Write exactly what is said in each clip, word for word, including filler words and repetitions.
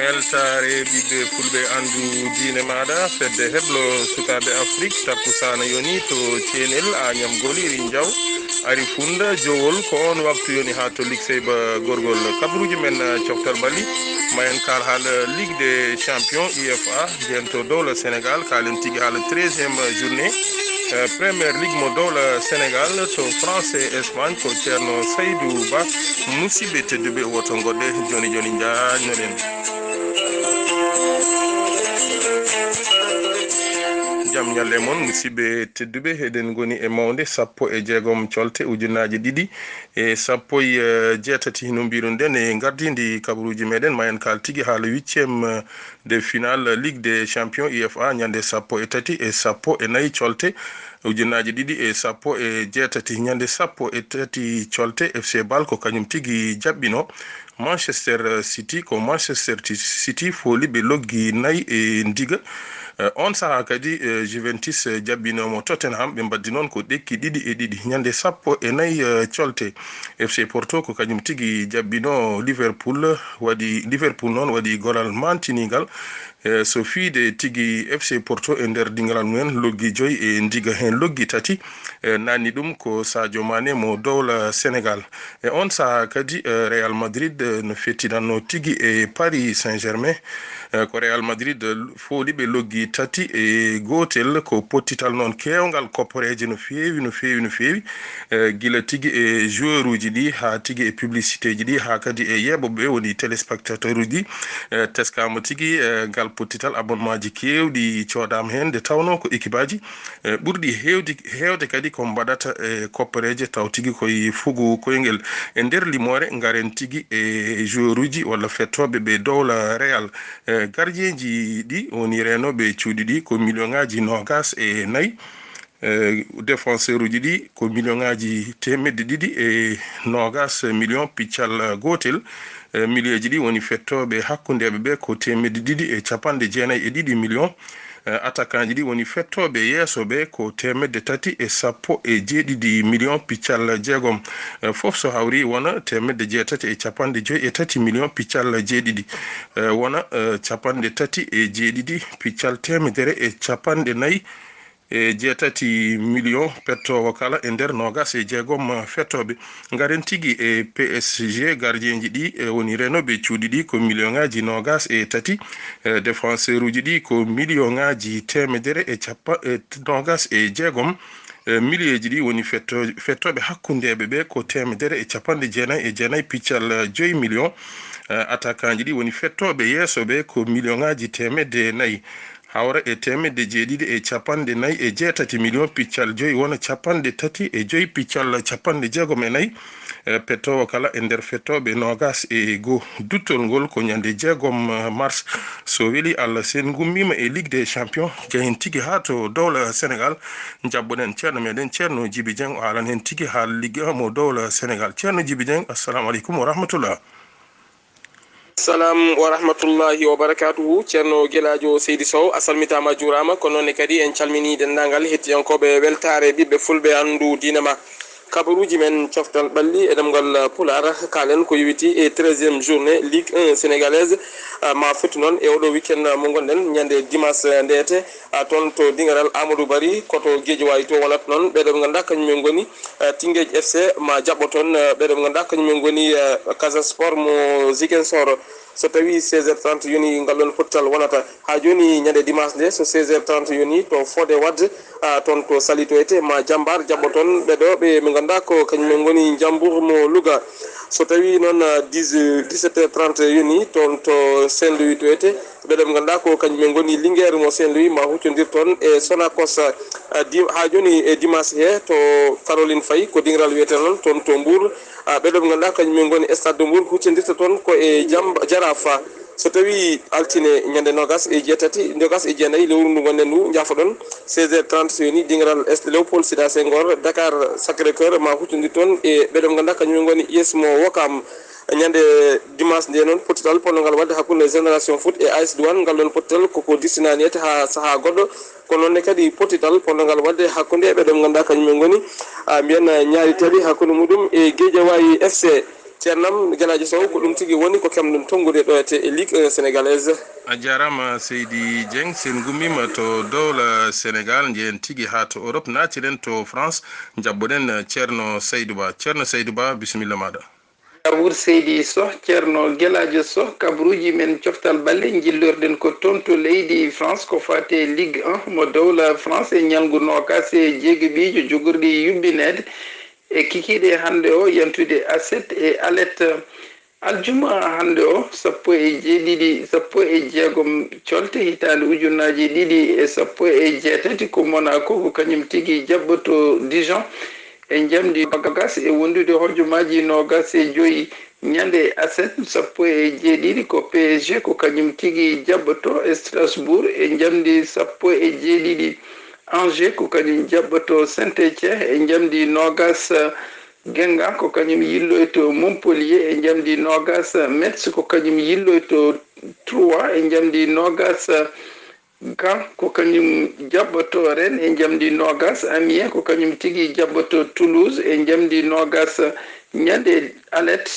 Weltaare ɓiɓɓe fulɓe, anndu diine maaɗa. Fedde heblo sukaaɓe Afrik, takkusaana yoni to Ceenel, Añam, Goli, Rinjaw, Ari Funda, Jowol, ko on waktu yoni haa to Ligue Seyba Gorgol. Kabaruuji men, eh, coftal ɓalli, ma en kaal haala Ligue des Champions, U F A, nden to dowla Sénégal, kaalen tigi haala treizième journée, eh, Première Ligue mo dowla Sénégal to France e Espagne, ko Ceerno Saydou Ba. Musidɓe tedduɓe, woto ngoɗɗe, joni joni njaajnoɗen. Jam ñalle mon, musidɓe tedduɓe, eɗen ngoni e mawde sappo e jeegom colte ujunnaaje ɗiɗi e sappo e, eh, jeetati, no mbiruɗen e ngardiindi kabaruuji meɗen, ma en kaal tigi haala huitième, eh, de finale Ligue des Champions U F A ñande sappo e tati e sappo e nayi colte ujunnaaje ɗiɗi e sappo e jeetati. Ñande sappo e tati colte, F C Bâle ko kañum tigi jaɓɓino Manchester City, ko Manchester City fooli ɓe loggi nayi e ndiga. Eh, on sahaa kadi, eh, Juventus, eh, jaɓɓinooma Tottenham, ɓe mbaddi noon ko ɗekki ɗiɗi e ɗiɗi. Ñande sappo e nayi, eh, colte, F C Porto ko kañum tigi jaɓɓino Liverpool, waɗi, Liverpool noon waɗi golal maantiniigal. Eh, so fiide tigi F C Porto e nder dingiral mumen loggi joyi e ndiga, heen loggi tati, eh, naatni ɗum ko Sadio Mané mo dowla Sénégal. E on sahaa kadi, eh, Real Madrid, eh, no fettinannoo tigi e Paris Saint-Germain. Eh, ko Real Madrid, eh, fooli ɓe loggi tati e gootel, ko pottital noon keewngal kopporeeje no feewi, no feewi, no feewi. Eh, gila tigi e joueuruuji ɗi, haa tigi e publicitéji ɗi, haa kadi e yeeɓooɓe ɓe woni téléspectateuruuji ɗi. Eh, teskaama tigi, eh, ngal pottital, abonnemaaji keewɗi coodaama heen, nde tawnoo ko ekibaaji, eh, ɓurɗi heewde, heewde kadi ko mbaɗata e kopporeeje taw tigi koye fugu koyngel. E nder limoore, ngaren tigi e joueuruuji walla fettooɓe ɓe dowla Real. Eh, gardienji ɗi woni reenooɓe cuuɗi ɗi ko million ŋaaji noogaas e nayi. Eh, défenseuruuji ɗi ko million ŋaaji teemedde ɗiɗi e noogaas million piccal gootel. Eh, milieuji ɗi woni fettooɓe hakkundeeɓe ɓe ko teemedde ɗiɗi e capanɗe jeenayi e ɗiɗi million. Eh, attaquantji ɗi woni fettooɓe yeeso ɓe ko teemedde tati e sappo e jeeɗiɗi million piccal jeegom. Eh, fof so hawri wona teemedde jeetati e capanɗe joyi e tati million piccal jeeɗiɗi. Eh, wona, eh, capanɗe tati e jeeɗiɗi piccal teemedere e capanɗe nayi e jeetati million pettoowo kala e nder noogaas e jeegom fettooɓe. Ngaren tigi e P S G, gardienji ɗi, e woni reenooɓe cuuɗi ɗi ko million ŋaaji noogaas e tati, e défenseuruuji ɗi ko million ŋaaji teemedere e cappa-, e noogaas e jeegom. E milieuji ɗi woni fetto-, fettooɓe hakkundeeɓe ɓe ko teemedere e capanɗe jeenayi e jeenayi piccal joyi million. E attaquantji ɗi woni fettooɓe yeeso ɓe ko million ŋaaji teemedde nayi. Hawra e teemedde jeeɗiɗi e capanɗe nayi e jeetati million piccal joyi wona capanɗe tati e joyi piccal capanɗe jeegom e nayi. E pettoowo kala e nder fettooɓe noogaas e goo. Duttol ngol ko ñande jeegom mars. So weli Allah, so en ngummiima e Ligue des Champions, jahen tigi haa to dowla Sénégal, njaɓɓoɗen ceerno meɗen, Ceerno Jibi Dieng, o haalan heen tigi haala Ligue un mo dowla Sénégal. Ceerno Jibi Dieng, assalamu aleykum wa rahmatullah. Salam wa rahmatullahi wa barakatuhu. Ceerno Gelaajo Seydi Sow, a salmitaama, a juuraama. Ko noon ne kadi en calminii denndaangal hettiyankooɓe weltaare ɓiɓɓe fulɓe, anndu diine ma. Kabaruuji men coftal ɓalli e ɗemngal Pulaar, kaalen ko yowiti e treizième journée Ligue un sénégalaise, ah, ma foti noon e oɗo weekend mo ngonɗen, ñande dimanche ndeete, ah, toon to dingiral Amadou Barry, ko to Guédiawaye to wonata noon. Ɓeeɗo ɓe ngannduɗaa kañum en ngoni, ah, Teungueth F C, ma jaɓɓo toon, ah, ɓeeɗo ɓe ngannduɗaa kañum en ngoni, ah, Casa Sport mo Ziguinchor. So tawii seize heures trente yoni, ngal ɗoon pottal wonata. Haa jooni, ñande dimanche nde, so seize heures trente yoni, to Fodé Wade, ah, toon to Saly to etee, ma Jambar jaɓɓo toon ɓeeɗo ɓe ɓe ngannduɗaa ko kañum en ngoni Njambour mo Louga. So tawii noon, ah, dix, dix-sept heures trente yoni, toon to Saint-Louis to etee, ɓeeɗo ɓe ngannduɗaa ko kañum en ngoni Linguère mo Saint-Louis, ma huccondir toon e Sonacos. Ah, di-, haa jooni e dimanche he to Caroline Faye, ko dingiral wiyetee noon, toon to Mbour. Ah, ɓeeɗo ɓe ngannduɗaa kañum en ngoni Stade de Mbour, huccondirta toon ko e Jam-, Jaraaf. So tawii altine ñande noogaas e jeetati, noogaas e jeenayi lewru ndu ngonɗen ndu, njaafoɗon, seize heures trente so yoni, dingiral Est Léopold Sédar Senghor, Dakar Sacré-Cœur, ma huccondir toon e ɓeeɗo ɓe ngannduɗaa kañum en ngoni U S mo Ouakam. Ñande dimanche nde noon, pottital potngal waɗde hakkunde Génération Foot e A S Douane, ngal ɗoon pottital koko dirtinaani ete haa sahaa goɗɗo. Ko noon ne kadi pottital potngal waɗde hakkunde ɓeeɗo ɓe ngannduɗaa kañum en ngoni, ah, mbiyen, ah, Ñaari Tali, hakkunde muɗum e Guédiawaye F C. Ceernam Gelaajo Sow, ko ɗum tigi woni ko keɓɗen tonngude ɗo e te- e Ligue un sénégalaise. A jaaraama Seydi Dieng. So en ngummiima to dowla Senegaal, njehen tigi haa to Europe, naatiren to France, njaɓɓoɗen Ceerno Saydou Ba. Ceerno Saydou Ba, bisimilla maaɗa. Jaabur Seydi Soh, Ceerno Gelaajo Soh, kabaruuji men coftal ɓalli njillorɗen ko toon to leydi France ko faati e Ligue un mo dowla France e ñalngu noogaas e jeegaɓiijo jogorɗi yuɓɓineede e kikiiɗe hannde o yantude aset e alet. Aljuma hannde o, sappo e jeeɗiɗi, sappo e jeegom colte hitaande ujunnaaji ɗiɗi e sappo e jeetati, ko Monaco ko kañum tigi jaɓɓoto Dijon e njamdi noogaas e wondude hojomaaji noogaas e joyi. Ñande aset, sappo e jeeɗiɗi, ko P S G ko kañum tigi jaɓɓoto e Strasbourg e njamdi sappo e jeeɗiɗi. Angers ko kañum jaɓɓoto Saint-Étienne e njamdi noogaas. Guingamp ko kañum yilloyto Montpellier e njamdi noogaas. Metz ko kañum yilloyto Troyes e njamdi noogaas. Caen ko kañum jaɓɓoto Rennes e njamdi noogaas. Amiens ko kañum tigi jaɓɓoto Toulouse e njamdi noogaas. Ñande alet,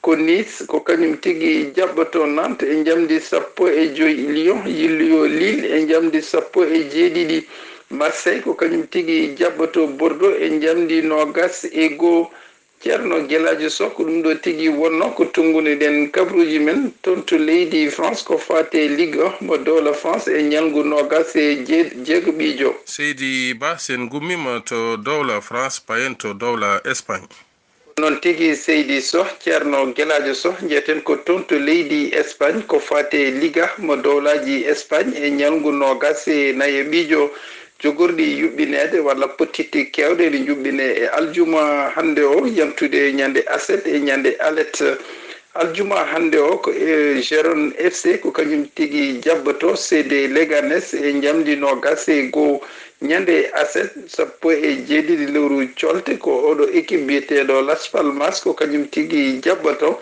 ko Nice ko kañum tigi jaɓɓoto Nantes e njamdi sappo e joyi. Lyon yilloyo Lille e njamdi sappo e jeeɗiɗi. Marseille ko kañum tigi jaɓɓoto Bordeaux e njamdi noogaas e goo. Ceerno Gelaajo Soh, ko ɗum ɗo tigi wonno ko tonngunoɗen kabaruuji men toon to leydi France ko faati e Ligue un mo dowla France e ñalngu noogaas e jee- jeegaɓiijo. Seydi Ba, so en ngummiima to dowla France, payen to dowla Espagne. Noon tigi Seydi Soh, Ceerno Gelaajo Soh, njeheten ko toon to leydi Espagne ko faati e Liga mo dowlaaji Espagne e ñalngu noogaas e nayaɓiijo jogorɗi yuɓɓineede walla pottitte keewɗe ene njuɓɓinee e aljuma hannde o yantude ñande aset e ñande alet. Aljuma hannde o ko e Gérone F C ko kañum tigi jaɓɓoto C D Leganés e njamdi noogaas e goo. Ñande aset sappo e jeeɗiɗi lewru colte ko oɗo équipe biyeteeɗo Las Palmas ko kañum tigi jaɓɓoto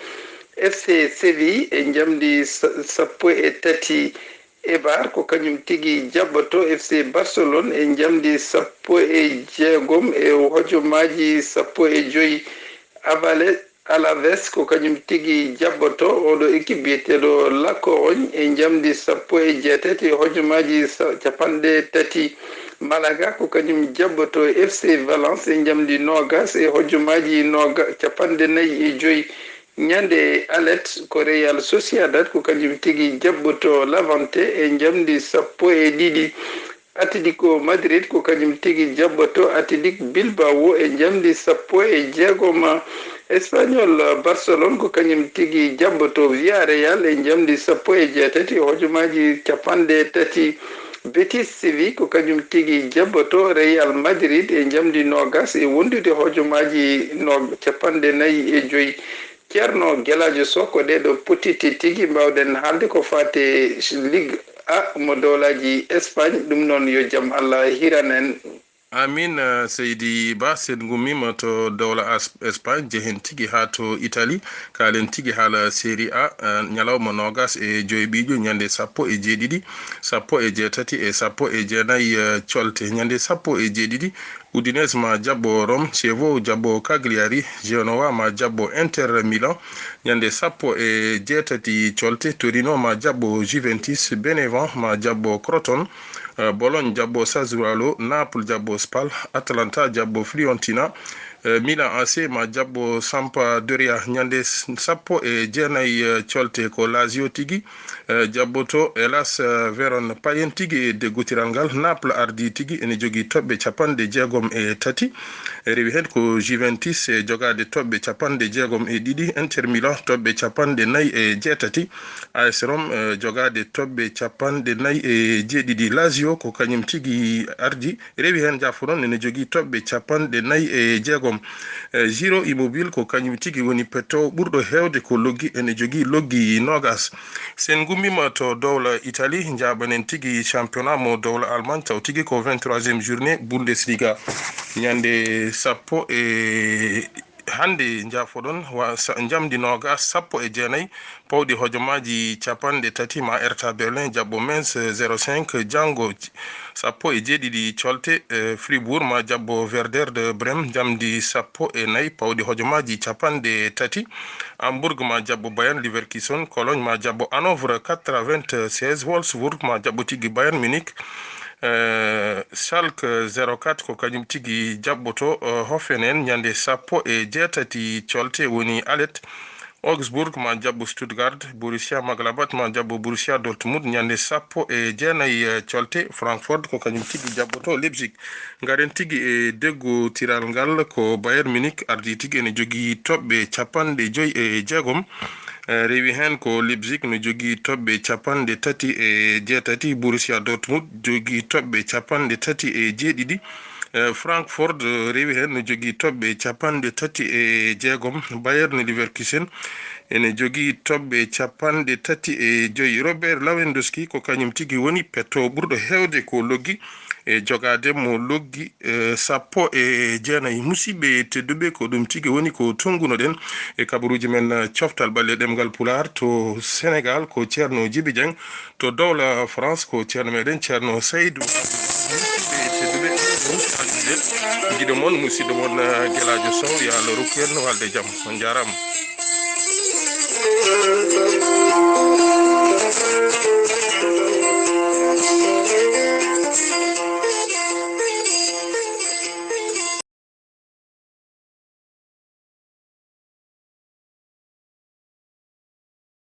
F C Séville e njamdi sa- sappo e tati. Eibar ko kañum tigi jaɓɓoto F C Barcelone e njamdi sappo e jeegom e hojomaaji sappo e joyi. Avale Alaves ko kañum tigi jaɓɓoto oɗo équipe biyeteeɗo La Corogne e njamdi sappo e jeetati e hojomaaji sa- capanɗe tati. Malaga ko kañum jaɓɓoto F C Valence e njamdi noogaas e hojomaaji nooga- capanɗe nayi e joyi. Ñande alet ko Real Sociedad ko kañum tigi jaɓɓoto Levante e njamdi sappo e ɗiɗi. Atletico Madrid ko kañum tigi jaɓɓoto Athletic Bilbao e njamdi sappo e jeegom. Espagnol Barcelone ko kañum tigi jaɓɓoto Villarreal e njamdi sappo e jeetati e hojomaaji capanɗe tati. Betis Séville ko kañum tigi jaɓɓoto Real Madrid e njamdi noogaas e wondude hojomaaji no- capanɗe nayi e joyi. Ceerno Gelaajo Soh, ko ɗee ɗoo pottitte tigi mbaawɗen haalde ko faati e Ligue A mo dowlaaji Espagne. Ɗum noon yo jam Allah hiran en. Amin. Eh, Seydi Ba, so en ngummiima to dowla As- Espagne, njehen tigi haa to Italie, kaalen tigi haala Serie A, eh, ñalawma noogaas e joy ɓiiƴo, ñande sappo e jeeɗiɗi, sappo e jeetati e sappo e jeenayi, eh, colte. Ñande sappo e jeeɗiɗi, Udinese ma jaɓɓo Rome, Chievo jaɓɓo Cagliari, Genoa ma jaɓɓo Inter Milan. Ñande sappo e jeetati colte, Torino ma jaɓɓo Juventus, Benevent ma jaɓɓo Crotone, eh, Bologne jaɓɓo Sassuolo, Naples jaɓɓo Spal, Atalanta jaɓɓo Fiorentina, eh, Milan A C ma jaɓɓo Sampdoria. Ñande s- sappo e jeenayi, eh, colte ko Lazio tigi, eh, jaɓɓoto Hellas, eh, Verona. Payen tigi e deggotiral ngal, Naples ardii tigi, ene jogii toɓɓe capanɗe jeegom e tati. Rewi heen ko Juventus e jogaade toɓɓe capanɗe jeegom e ɗiɗi, Inter Milan toɓɓe capanɗe nayi e jeetati, A S Rome, eh, jogaade toɓɓe capanɗe nayi e jeeɗiɗi. Lazio ko kañum tigi ardii, rewi heen, jafo noon, ene jogii toɓɓe capanɗe nayi e jeegom. Eh, Giro Immobile ko kañum tigi woni pettoowo ɓurɗo heewde ko loggi, ene jogii loggi noogaas. So en ngummiima to dowla Italie, njaaɓanen tigi championnat mo dowla Allemagne, taw tigi ko vingt-troisième journée Bundesliga. Ñande sappo e hannde njaafoɗon wa-, sa-, njamndi noogas, sappo e jeenayi, pawɗi hojomaaji capanɗe tati ma Hertha Berlin jaɓɓo Mainz zéro cinq, janngo sappo e jeeɗiɗi colte, eh, Fribourg ma jaɓɓo Werder de Brême, njamndi sappo e nayi, pawɗi hojomaaji capanɗe tati, Hamburg ma jaɓɓo Bayern Leverkusen, Cologne ma jaɓɓo Hanovre quatre-vingt-seize, Wolfsburg ma jaɓɓo tigi Bayern Munich, eh, Schalke zéro quatre ko kañum tigi jaɓɓoto, eh, Hoffenheim ñande sappo e jeetati colte woni alet. Augsburg ma jaɓɓo Stuttgart, Borussia Mönchengladbach ma jaɓɓo Borussia Dortmund ñande sappo e jeenayi, eh, colte. Frankfurt ko kañum tigi jaɓɓoto Leipzig. Ngaren tigi e deggotiral ngal, ko Bayern Munich ardii tigi, ene jogii toɓɓe capanɗe joy e jeegom. Eh, rewi heen ko Leipzig no jogii toɓɓe capanɗe tati e jeetati, Borussia Dortmund jogii toɓɓe capanɗe tati e jeeɗiɗi. Eh, Frankfurt, eh, rewi heen no jogii toɓɓe capanɗe tati e jeegom. Bayern Leverkusen ene jogii toɓɓe capanɗe tati e joy. Robert Lewandowski ko kañum tigi woni petto ɓurɗo heewde ko loggi e jogaade mo loggi, eh, sappo e jeenayi. Musidɓe tedduɓe, ko ɗum tigi woni ko tonngunoɗen e kabaruuji men, eh, coftal ɓalli e ɗemngal Pulaar to Senegaal, ko Ceerno Jibi Jeng, to dowla France, ko Ceerno meɗen Ceerno Saydu. Musidɓe tedduɓe, ɗum ko haaldude giɗo mon, musidɗo mon, eh, Gelaajo Sow, yo Allah rokku en walde jam. On njaaraama.